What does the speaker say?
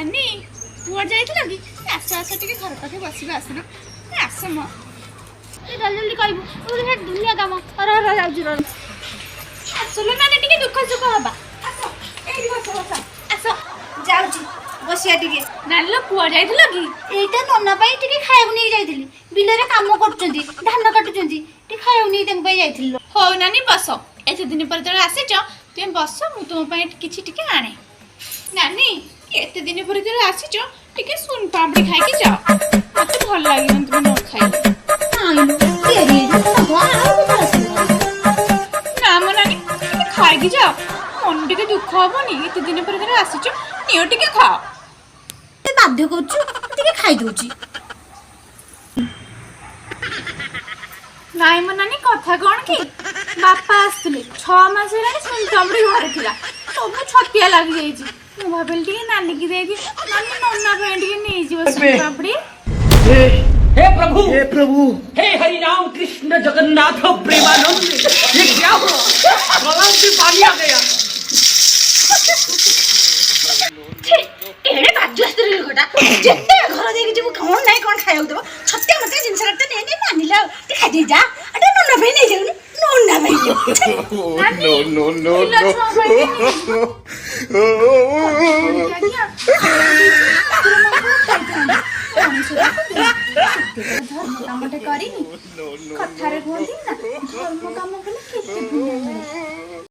ନାନୀ, କୁଆଡ଼େ ଯାଇଥିଲ କି? ଆସ ଆସ, ଟିକେ ଘର ପାଖେ ବସିବା, ଆସୁନ। ଆସ ମ। ଜଲ୍ଦି ଜଲ୍ଦି କହିବୁ, ମୋର ଦୁନିଆ କାମ। ର ର, ଯାଉଛି, ର। ଆସୁନ ନାନୀ, ଟିକେ ଦୁଃଖ ସୁଖ ହବା। ଆସ, ଏଇଠି ବସ ବସ, ଆସ। ଯାଉଛି, ବସିବା ଟିକେ। ନାନୀ ଲୋ, କୁଆଡ଼େ ଯାଇଥିଲ କି? ଏଇଟା ନନା ପାଇଁ ଟିକେ ଖାଇବାକୁ ନେଇକି ଯାଇଥିଲି। ବିଲରେ କାମ କରୁଛନ୍ତି, ଧାନ କାଟୁଛନ୍ତି, ଟିକେ ଖାଇବାକୁ ନେଇ ତାଙ୍କ ପାଇଁ ଯାଇଥିଲି ଲୋ। ହଉ ନାନୀ, ବସ। ଏତେ ଦିନ ପରେ ଯେତେବେଳେ ଆସିଛ, ତୁମେ ବସ, ମୁଁ ତୁମ ପାଇଁ କିଛି ଟିକେ ଆଣେ। ନାନୀ, ଏତେ ଦିନ ପରେ ଯେତେବେଳେ ଆସିଛ, ଟିକେ ସୁନ ପାମ୍ପଡ଼ି ଖାଇକି ଯାଅ। ମତେ ଭଲ ଲାଗିବନି ତୁମେ ନ ଖାଇଲେ। ନାଇଁ ଲୋ, ଡେରି ହେଇଯିବ, ଆଉ କେତେବେଳେ ଆସିବ? ନା ମ ନାନୀ, ଟିକେ ଖାଇକି ଯାଅ। ମନ ଟିକେ ଦୁଃଖ ହବନି? ଏତେ ଦିନ ପରେ ଯେତେବେଳେ ଆସିଛ, ନିଅ, ଟିକେ ଖାଅ। ଏତେ ବାଧ୍ୟ କରୁଛୁ, ଟିକେ ଖାଇଦଉଛି। ନାଇଁ ମୋ ନାନୀ, କଥା କଣ କି, ବାପା ଆସିଥିଲେ, 6 ମାସ ହେଲାଣି ସୁନ ପାମ୍ପଡ଼ି ଘରେ ଥିଲା, ସବୁ ଛତିଆ ଲାଗିଯାଇଛି। ମୁଁ ଭାବିଲି ଟିକେ ନାନୀକି ଦେଇକି, ନାନୀ, ନନା ପାଇଁ ଟିକେ ନେଇଯିବ ସୁନ ପାମ୍ପଡ଼ି। हे प्रभु, हे प्रभु, हे हरि राम कृष्ण जगन्नाथ प्रेमानंद, ये क्या हुआ? गला में पानी आ गया। କେଡ଼େ ବାଜୁ ସ୍ତ୍ରୀ ଲୋକଟା, ଯେତେ ଘର ଦେଇକି ଯିବୁ, କଣ ନାଇଁ କଣ ଖାଇବାକୁ ଦେବ। ଛତିଆ ମତିଆ ଜିନିଷ ରଖିତେ ନେ ନେ ମାନିଲା, ଆଉ ଟିକେ ଖାଇଦେଇ ଯା। ଆଉ ଟିକେ ନନା ପାଇଁ ନେଇଯାଉନୁ, ନନା ପାଇଁ। No, no, no, ପିଲା no. ଛୁଆ ପାଇଁ ନେଇଯିବ। ଆଜ୍ଞା, ଧର୍ମ କାମଟେ କରିନି। କଥାରେ କୁହନ୍ତି ନା, ଧର୍ମ କାମ